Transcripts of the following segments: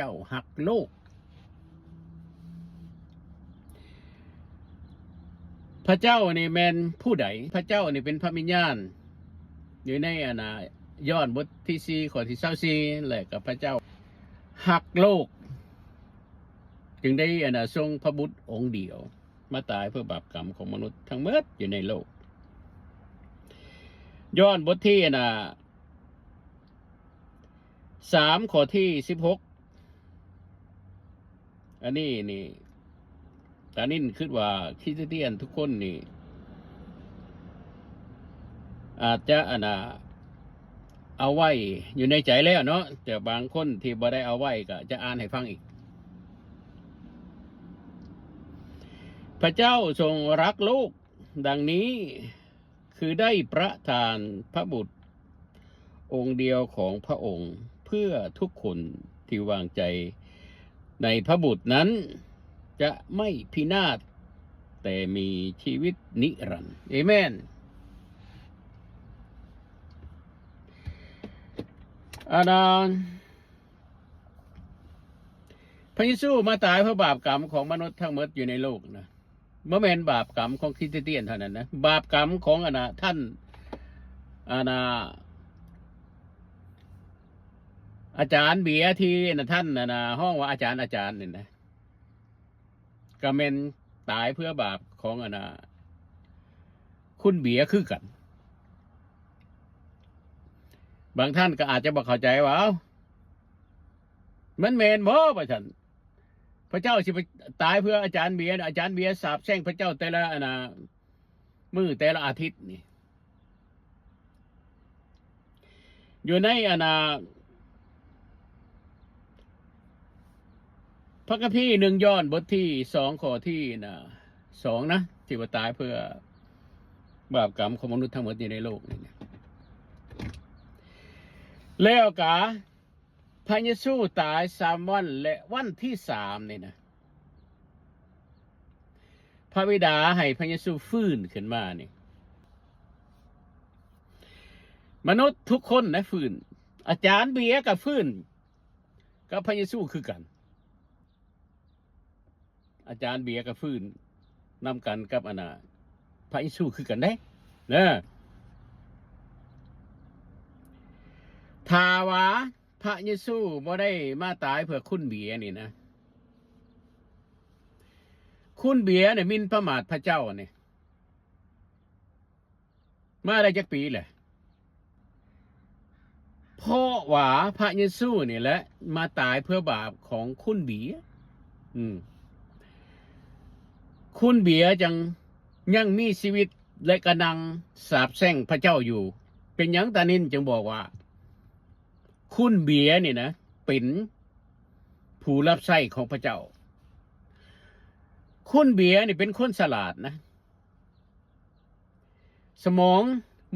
ຈົ້າຮັກໂລກ. ພະເຈົ້ານີ້ແມ່ນຜູ້ໃດ? ພະເຈົ້ານີ້ເປັນພະວິນຍານ ຢູ່ໃນອັນນ່າ ຢອນບົດທີສີ່ ຂໍ້ທີຊາວສີ່ ແລະກໍພະເຈົ້າຮັກໂລກ ຈຶ່ງໄດ້ອັນນ່າ ສົ່ງພະບຸດອົງດຽວມາຕາຍເພື່ອບາບກຳຂອງມະນຸດທັງໝົດຢູ່ໃນໂລກ. ຢອນບົດທີອັນນ່າ ສາມ ຂໍ້ທີສິບຫົກ ອັນນີ້ນີ້ ຕານິນຄິດວ່າຄຣິສຕຽນທຸກຄົນນີ້ ອາດຈະອັນນ່າ ເອົາໄວ້ຢູ່ໃນໃຈແລ້ວເນາະ, ແຕ່ບາງຄົນທີ່ບໍ່ໄດ້ເອົາໄວ້ກໍຈະອ່ານໃຫ້ຟັງອີກ. ພະເຈົ້າຊົງຮັກໂລກ ດັ່ງນີ້ ຄືໄດ້ປະທານພະບຸດອົງດຽວຂອງພະອົງ ເພື່ອທຸກຄົນທີ່ວາງໃຈໃນພະບຸດນັ້ນ ຈະໄມ່ພິນາດ ແຕ່ມີຊີວິດນິລັນ. ເອເມນ. ອານາ ພະເຢຊູມາຕາຍເພື່ອບາບກຳຂອງມະນຸດທັງໝົດຢູ່ໃນໂລກນະ. ບໍ່ແມ່ນບາບກຳຂອງຄຣິສຕຽນເທົ່ານັ້ນນະ, ບາບກຳຂອງອັນນ່າ ທ່ານ ອັນນ່າ ອາຈານເບຍ ທີ່ອັນນ່າ ທ່ານອັນນ່າ ຮ້ອງວ່າອາຈານ ອາຈານນີ້ນະ ກໍແມ່ນຕາຍເພື່ອບາບຂອງອັນນ່າ ຄຸນເບຍຄືກັນ. ບາງທ່ານກໍອາດຈະບໍ່ເຂົ້າໃຈວ່າ ເອົ້າ ມັນແມ່ນບໍ່ ວ່າຊັ້ນ? ພະເຈົ້າຊິໄປຕາຍເພື່ອອາຈານເບຍ, ອາຈານເບຍສາບແຊ່ງພະເຈົ້າແຕ່ລະອັນນ່າ ມື້ແຕ່ລະອາທິດນີ້. ຢູ່ໃນອັນນ່າ ພະຄຳພີ ໜຶ່ງ ຢອນ ບົດທີສອງ ຂໍ້ທີນະ ສອງນະ ທີ່ວ່າຕາຍເພື່ອບາບກຳຂອງມະນຸດທັງໝົດຢູ່ໃນໂລກນີ້ນະ. ແລ້ວກະ ພະເຢຊູຕາຍສາມວັນ ແລະ ວັນທີສາມນີ້ນະ ພະບິດາໃຫ້ພະເຢຊູຟື້ນຂຶ້ນມານີ້ ມະນຸດທຸກຄົນນະຟື້ນ. ອາຈານເບຍກໍຟື້ນກັບພະເຢຊູຄືກັນ. ອາຈານເບຍກໍຟື້ນນຳກັນກັບອັນນ່າ ພະເຢຊູຄືກັນເດ້ ເດີ. ຖ້າວ່າພະເຢຊູບໍ່ໄດ້ມາຕາຍເພື່ອຄຸນເບຍນີ້ນະ, ຄຸນເບຍນີ້ໝິ່ນປະໝາດພະເຈົ້ານີ້. ມາໄດ້ຈັກປີແຫຼະ? ເພາະວ່າພະເຢຊູນີ້ແຫຼະມາຕາຍເພື່ອບາບຂອງຄຸນເບຍ. ອືມ ຄຸນເບຍຈັ່ງຍັງມີຊີວິດ ແລະ ກະນັ່ງສາບແຊ່ງພະເຈົ້າຢູ່. ເປັນຫຍັງຕານິນຈຶ່ງບອກວ່າ ຄຸນເບຍນີ້ນະ ເປັນຜູ້ຮັບໃຊ້ຂອງພະເຈົ້າ? ຄຸນເບຍນີ້ເປັນຄົນສະຫຼາດນະ. ສະໝອງ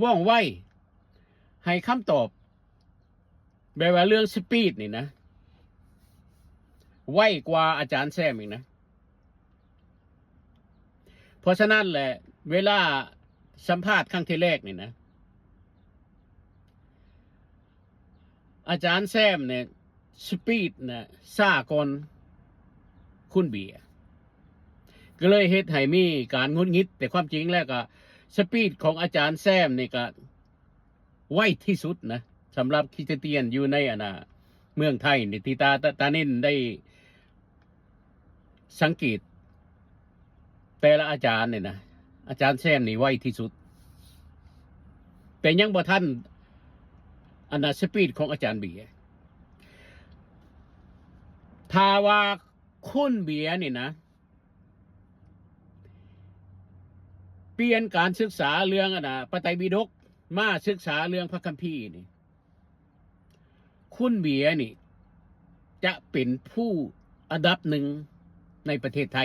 ວ່ອງໄວ ໃຫ້ຄຳຕອບ ແບບວ່າເລື່ອງສະປີດນີ້ນະ ໄວກວ່າອາຈານແຊມອີກນະ. ເພາະສະນັ້ນແຫຼະ ເວລາສຳພາດຄັ້ງທີແລກນີ້ນະ ອາຈານແຊມນີ້ສະປີດນະຊ້າກ່ອນຄຸນເບຍ ກໍເລີຍເຮັດໃຫ້ມີການຫງຸດຫງິດ. ແຕ່ຄວາມຈິງແລ້ວກໍສະປີດຂອງອາຈານແຊມນີ້ກໍໄວທີ່ສຸດນະ ສຳລັບຄຣິສຕຽນຢູ່ໃນອັນນ່າ ເມືອງໄທນີ້ ທີ່ຕາ ຕາ ຕານິນໄດ້ສັງເກດ ແຕ່ລະອາຈານນີ້ນະ ອາຈານແຊມນີ້ໄວທີ່ສຸດ ແຕ່ຍັງບໍ່ທັນອັນນ່າ ສະປີດຂອງອາຈານເບຍ. ຖ້າວ່າຄຸນເບຍນີ້ນະ ປ່ຽນການສຶກສາເລື່ອງອັນນ່າ ພະໄຕປິດົກ ມາສຶກສາເລື່ອງພະຄຳພີນີ້ ຄຸນເບຍນີ້ຈະເປັນຜູ້ອັນດັບໜຶ່ງໃນປະເທດໄທ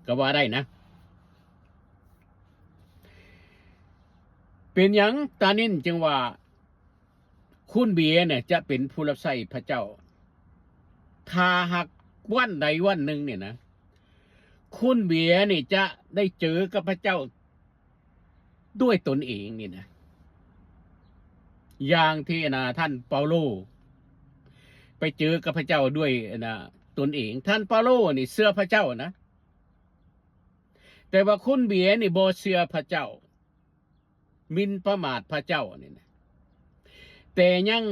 ກໍວ່າໄດ້ນະ. ເປັນຫຍັງຕານິນຈຶ່ງວ່າ ຄຸນເບຍນີ້ຈະເປັນຜູ້ຮັບໃຊ້ພະເຈົ້າ? ຖ້າຫາກວັນໃດວັນໜຶ່ງນີ້ນະ ຄຸນເບຍນີ້ຈະໄດ້ເຈີກັບພະເຈົ້າ ດ້ວຍຕົນເອງນີ້ນະ ຢ່າງທີ່ອັນນ່າ ທ່ານເປົາໂລ ໄປເຈີກັບພະເຈົ້າດ້ວຍ ອັນນ່າ ຕົນເອງ. ທ່ານເປາໂລນີ້ເຊື່ອພະເຈົ້ານະ, ແຕ່ວ່າຄຸນເບຍນີ້ບໍ່ເຊື່ອພະເຈົ້າ, ໝິ່ນປະໝາດພະເຈົ້ານີ້ນະ, ແຕ່ຍັງ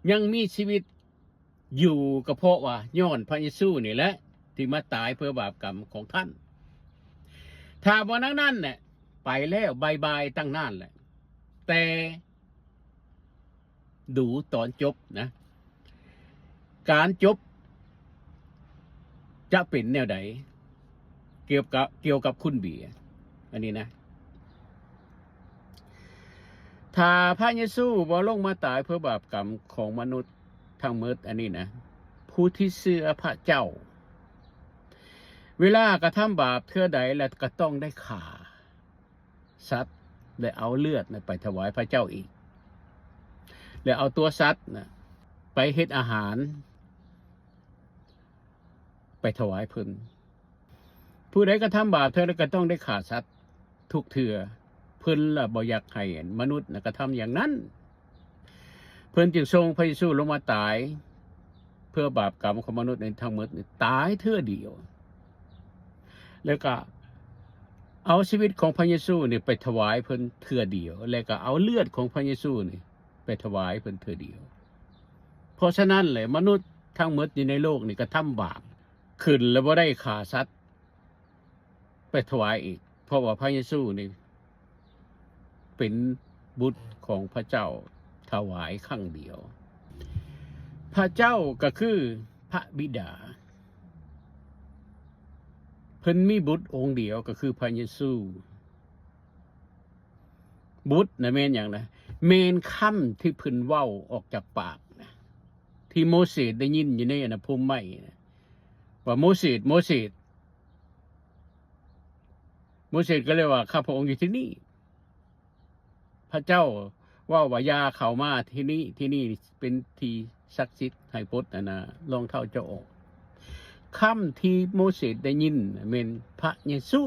ຍັງມີຊີວິດຢູ່ ກໍເພາະວ່າຍ້ອນພະເຢຊູນີ້ແຫຼະ ທີ່ມາຕາຍເພື່ອບາບກຳຂອງທ່ານ. ຖ້າບໍ່ດັ່ງນັ້ນແຫຼະ ໄປແລ້ວ, ບາຍບາຍຕັ້ງນານແຫຼະ. ແຕ່ ດູຕອນຈົບນະ, ການຈົບຈະເປັນແນວໃດ ກ່ຽວກັບ ກ່ຽວກັບຄຸນເບຍອັນນີ້ນະ. ຖ້າພະເຢຊູບໍ່ລົງມາຕາຍເພື່ອບາບກຳຂອງມະນຸດທັງໝົດອັນນີ້ນະ, ຜູ້ທີ່ເຊື່ອພະເຈົ້າ ເວລາກະທຳບາບເທື່ອໃດ ແລ້ວກະຕ້ອງໄດ້ຂ້າ ສັດ ແລະ ເອົາເລືອດນະໄປຖວາຍພະເຈົ້າອີກ ແລະ ເອົາຕົວສັດນະໄປເຮັດອາຫານ ໄປຖວາຍເພິ່ນ. ຜູ້ໃດກະທຳບາບເທື່ອໃດກະຕ້ອງໄດ້ຂ້າສັດທຸກເທື່ອ. ເພິ່ນລະບໍ່ຢາກໃຫ້ມະນຸດນະກະທຳຢ່າງນັ້ນ. ເພິ່ນຈຶ່ງສົ່ງພະເຢຊູລົງມາຕາຍ ເພື່ອບາບກຳຂອງມະນຸດໃນທັງໝົດນີ້ ຕາຍເທື່ອດຽວ ແລ້ວກະເອົາຊີວິດຂອງພະເຢຊູນີ້ໄປຖວາຍເພິ່ນເທື່ອດຽວ ແລ້ວກະເອົາເລືອດຂອງພະເຢຊູນີ້ໄປຖວາຍເພິ່ນເທື່ອດຽວ. ເພາະສະນັ້ນແຫຼະ ມະນຸດທັງໝົດຢູ່ໃນໂລກນີ້ກະທຳບາບ ຂຶ້ນແລ້ວບໍ່ໄດ້ຂ້າສັດ ໄປຖວາຍອີກ ເພາະວ່າພະເຢຊູນີ້ເປັນບຸດຂອງພະເຈົ້າ ຖວາຍຄັ້ງດຽວ. ພະເຈົ້າກໍຄືພະບິດາ, ເພິ່ນມີບຸດອົງດຽວກໍຄືພະເຢຊູ. ບຸດນະແມ່ນຫຍັງນະ? ແມ່ນຄຳທີ່ເພິ່ນເວົ້າອອກຈາກປາກນະ ທີ່ໂມເສດໄດ້ຍິນຢູ່ໃນອັນນະ ພົມໄມ້ນະ ວ່າ ໂມເສດ ໂມເສດ. ໂມເສດກໍເລີຍວ່າ ຂ້າພະອົງຢູ່ທີ່ນີ້. ພະເຈົ້າເວົ້າວ່າ ຢ່າເຂົ້າມາທີ່ນີ້, ທີ່ນີ້ເປັນທີ່ສັກສິດ, ໃຫ້ປົດອັນນະ ລອງເທົ້າເຈົ້າອອກ. ຄຳທີ່ໂມເສດໄດ້ຍິນແມ່ນພະເຢຊູ.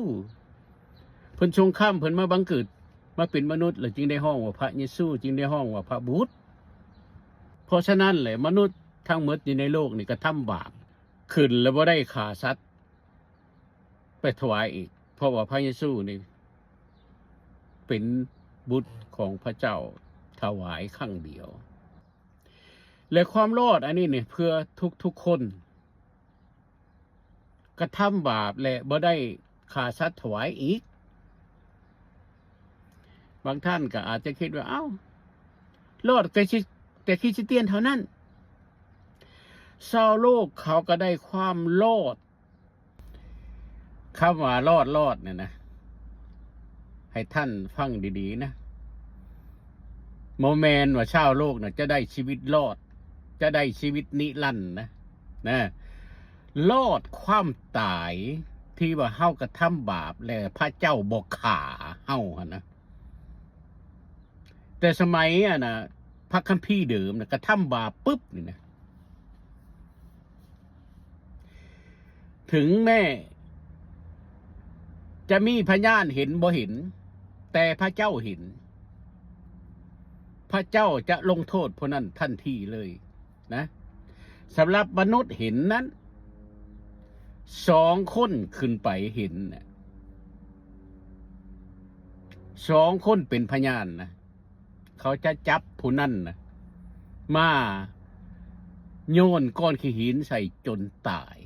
ເພິ່ນຊົງຄຳ, ເພິ່ນມາບັງເກີດ ມາເປັນມະນຸດ ແລ້ວຈຶ່ງໄດ້ຮ້ອງວ່າພະເຢຊູ, ຈຶ່ງໄດ້ຮ້ອງວ່າພະບຸດ. ເພາະສະນັ້ນແຫຼະ ມະນຸດທັງໝົດຢູ່ໃນໂລກນີ້ກະທຳບາບ ຂຶ້ນແລ້ວບໍ່ໄດ້ຂ້າສັດໄປຖວາຍອີກ ເພາະວ່າພະເຢຊູນີ້ເປັນບຸດຂອງພະເຈົ້າ ຖວາຍຄັ້ງດຽວ. ແລະ ຄວາມລອດອັນນີ້ນີ້ ເພື່ອທຸກໆຄົນ ກະທຳບາບ ແລະ ບໍ່ໄດ້ຂ້າສັດຖວາຍອີກ. ບາງທ່ານກໍອາດຈະຄິດວ່າ ເອົ້າ ລອດແຕ່ຄຣິສ ແຕ່ຄຣິສຕຽນເທົ່ານັ້ນ. ຊາວໂລກເຂົາກໍໄດ້ຄວາມລອດ. ຄຳວ່າລອດ, ລອດນີ້ນະ ໃຫ້ທ່ານຟັງດີໆນະ, ບໍ່ແມ່ນວ່າຊາວໂລກນະຈະໄດ້ຊີວິດລອດ, ຈະໄດ້ຊີວິດນິລັນນະ, ນະ. ລອດຄວາມຕາຍທີ່ວ່າເຮົາກະທຳບາບ ແລະ ພະເຈົ້າບໍ່ຂ້າເຮົາຫັ້ນນະ. ແຕ່ສະໄໝອັນນະ ພະຄຳພີເດີມນະ ກະທຳບາບປຶບນີ້ນະ, ເຖິງແມ້ຈະມີພະຍານເຫັນບໍ່ເຫັນ, ແຕ່ພະເຈົ້າເຫັນ, ພະເຈົ້າຈະລົງໂທດຜູ້ນັ້ນທັນທີເລີຍ. ນະ, ສຳລັບມະນຸດເຫັນນັ້ນ ສອງຄົນຂຶ້ນໄປເຫັນນະ, ສອງຄົນເປັນພະຍານນະ, ເຂົາຈະຈັບຜູ້ນັ້ນນະ ມາໂຍນກ້ອນຂີ້ຫີນໃສ່ຈົນຕາຍ.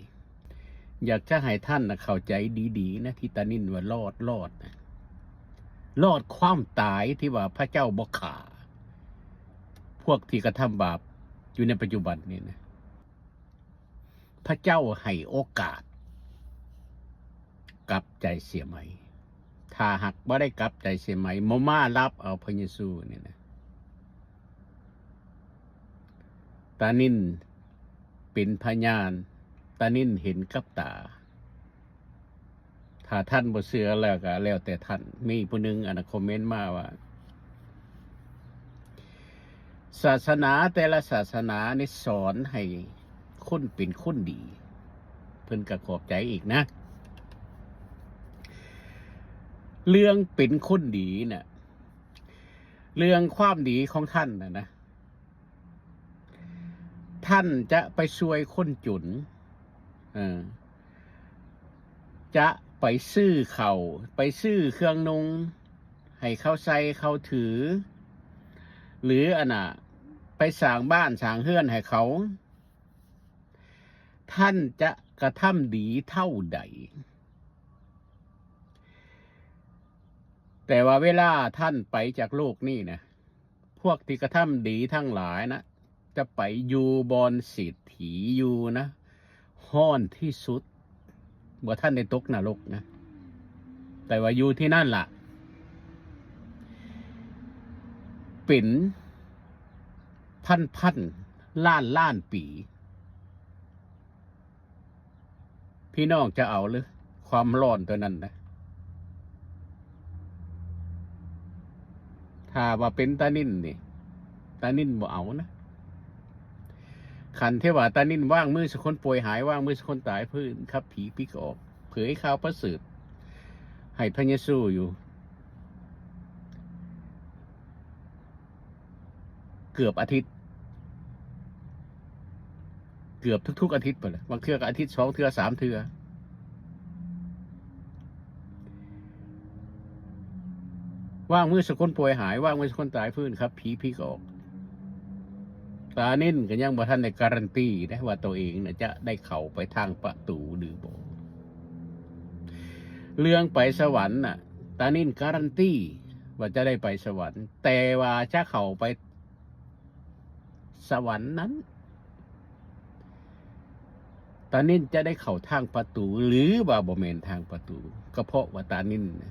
ຢາກຈະໃຫ້ທ່ານນະເຂົ້າໃຈດີໆນະ ທີ່ຕານິນວ່າລອດ, ລອດນະ, ລອດຄວາມຕາຍທີ່ວ່າພະເຈົ້າບໍ່ຂ້າພວກທີ່ກະທຳບາບຢູ່ໃນປັດຈຸບັນນີ້ນະ. ພະເຈົ້າໃຫ້ໂອກາດກັບໃຈເສຍໃໝ່. ຖ້າຫາກບໍ່ໄດ້ກັບໃຈເສຍໃໝ່, ບໍ່ມາຮັບເອົາພະເຢຊູນີ້ນະ. ຕານິນເປັນພະຍານ, ຕານິນເຫັນກັບຕາ. ຖ້າທ່ານບໍ່ເຊື່ອແລ້ວກໍແລ້ວແຕ່ທ່ານ. ມີຜູ້ໜຶ່ງອັນນະຄອມເມັນມາວ່າ ສາສະໜາແຕ່ລະສາສະໜານີ້ສອນໃຫ້ຄົນເປັນຄົນດີ. ເພິ່ນກໍຂອບໃຈອີກນະ. ເລື່ອງເປັນຄົນດີນະ, ເລື່ອງຄວາມດີຂອງທ່ານນະນະ, ທ່ານຈະໄປຊ່ວຍຄົນຈົນ ເອີ ຈະໄປຊື້ເຂົ້າ ໄປຊື້ເຄື່ອງນຸ່ງໃຫ້ເຂົາໃສ່ເຂົາຖື ຫຼື ອັນນ່າ ໄປສ້າງບ້ານສ້າງເຮືອນໃຫ້ເຂົາ ທ່ານຈະກະທຳດີເທົ່າໃດ? ແຕ່ວ່າເວລາທ່ານໄປຈາກໂລກນີ້ນະ ພວກທີ່ກະທຳດີທັງຫຼາຍນະ ຈະໄປຢູ່ບ່ອນເສດຖີຢູ່ນະ ຮ້ອນທີ່ສຸດ ບໍ່ທັນໄດ້ຕົກນະລົກນະ ແຕ່ວ່າຢູ່ທີ່ນັ້ນລະ ເປັນພັນໆລ້ານລ້ານປີ. ພີ່ນ້ອງຈະເອົາຫຼື ຄວາມຮ້ອນຕົວນັ້ນນະ? ຖ້າວ່າເປັນຕານິນນີ້ ຕານິນບໍ່ເອົານະ. ຄັນເທວະຕານິນວາງມືໃສ່ຄົນປ່ວຍຫາຍ ວາງມືໃສ່ຄົນຕາຍຟື້ນ ຂັບຜີພິກອອກ ເຜີຍຂ່າວປະເສີດໃຫ້ພະເຢຊູຢູ່ ເກືອບອາທິດ ເກືອບທຸກໆອາທິດພຸ້ນແຫຼະ ບາງເທື່ອກໍອາທິດສອງເທື່ອສາມເທື່ອ ວາງມືໃສ່ຄົນປ່ວຍຫາຍ ວາງມືໃສ່ຄົນຕາຍຟື້ນ ຂັບຜີພິກອອກ. ຕານິນກໍຍັງບໍ່ທັນໄດ້ກາຣັນຕີເດ້ວ່າໂຕເອງນະຈະໄດ້ເຂົ້າໄປທາງປະຕູຫຼືບໍ່. ເລື່ອງໄປສະຫວັນນະ ຕານິນກາຣັນຕີວ່າຈະໄດ້ໄປສະຫວັນ ແຕ່ວ່າຈະເຂົ້າໄປສະຫວັນນັ້ນ ຕານິນຈະໄດ້ເຂົ້າທາງປະຕູ ຫຼືວ່າບໍ່ແມ່ນທາງປະຕູ ກໍເພາະວ່າຕານິນນະ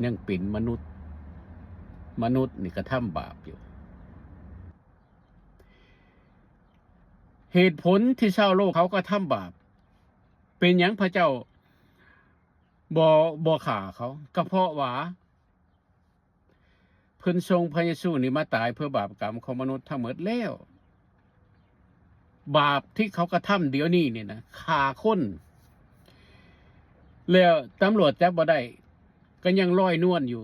ຍັງເປັນມະນຸດ ມະນຸດນີ້ກະທຳບາບຢູ່. ເຫດຜົນທີ່ຊາວໂລກເຂົາກະທຳບາບ ເປັນຫຍັງພະເຈົ້າບໍ່ ບໍ່ຂ້າເຂົາ? ກໍເພາະວ່າເພິ່ນສົ່ງພະເຢຊູນີ້ມາຕາຍເພື່ອບາບກຳຂອງມະນຸດທັງໝົດແລ້ວ. ບາບທີ່ເຂົາກະທຳດຽວນີ້ນີ້ນະ ຂ້າຄົນ ແລ້ວຕຳຫຼວດຈັບບໍ່ໄດ້ ກໍຍັງລອຍນວນຢູ່.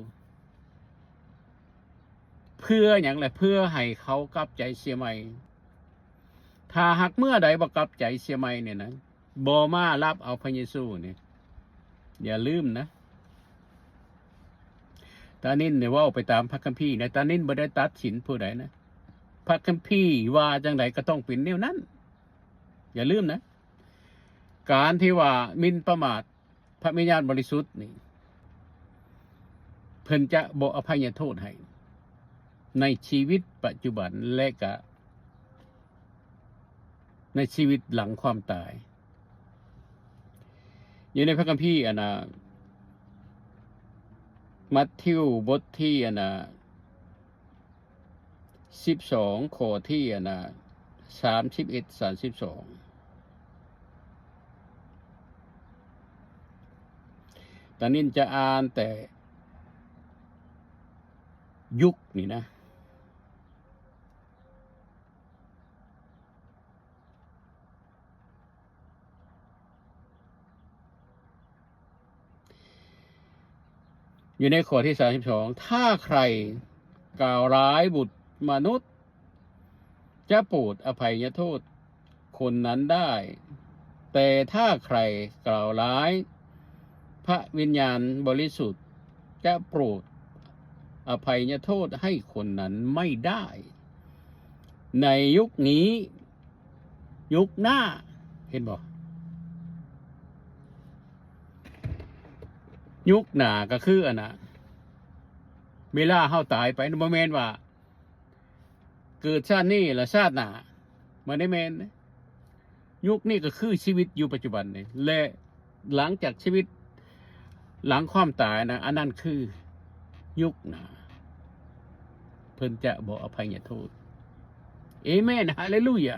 ເພື່ອຫຍັງລະ? ເພື່ອໃຫ້ເຂົາກັບໃຈເສຍໃໝ່. ຖ້າຫາກເມື່ອໃດບໍ່ກັບໃຈເສຍໃໝ່ນີ້ນະ ບໍ່ມາຮັບເອົາພະເຢຊູນີ້ ຢ່າລືມນະ ຕານິນນີ້ເວົ້າໄປຕາມພະຄຳພີນະ ຕານິນບໍ່ໄດ້ຕັດສິນຜູ້ໃດນະ ພະຄຳພີວ່າຈັ່ງໃດກໍຕ້ອງເປັນແນວນັ້ນ. ຢ່າລືມນະ ການທີ່ວ່າໝິ່ນປະໝາດ ພະວິນຍານບໍລິສຸດນີ້ ເພິ່ນຈະບໍ່ອະໄພຍະໂທດໃຫ້ ໃນຊີວິດປັດຈຸບັນ ແລະກະໃນຊີວິດຫຼັງຄວາມຕາຍ. ຢູ່ໃນພະຄຳພີ ອັນນ່າ ມັດທິວ ບົດທີ ອັນນ່າ ສິບສອງ ຂໍ້ທີ ອັນນ່າ ສາມສິບເອັດ ສາມສິບສອງ ຕານິນຈະອ່ານແຕ່ຍຸກນີ້ນະ. ຢູ່ໃນຂໍ້ທີສາມສິບສອງ ຖ້າໃຄກ່າວຮ້າຍບຸດມະນຸດ ຈະໂປດອະໄພຍະໂທດຄົນນັ້ນໄດ້ ແຕ່ຖ້າໃຄກ່າວຮ້າຍພະວິນຍານບໍລິສຸດ ຈະໂປດອະໄພຍະໂທດໃຫ້ຄົນນັ້ນໄມ່ໄດ້. ໃນຍຸກນີ້ ຍຸກໜ້າ ເຫັນບໍ່? ຍຸກໜ້າກໍຄືອັນນ່າ ເວລາເຮົາຕາຍໄປ ບໍ່ແມ່ນວ່າເກີດຊາດນີ້ລະຊາດໜ້າ ບໍ່ໄດ້ແມ່ນເດ້. ຍຸກນີ້ກໍຄືຊີວິດຢູ່ປັດຈຸບັນນີ້ ແລະ ຫຼັງຈາກຊີວິດຫຼັງຄວາມຕາຍນະ ອັນນັ້ນຄືຍຸກໜ້າ ເພິ່ນຈະບໍ່ອະໄພຍະໂທດ. ເອເມນ ຮາເລລູຢາ.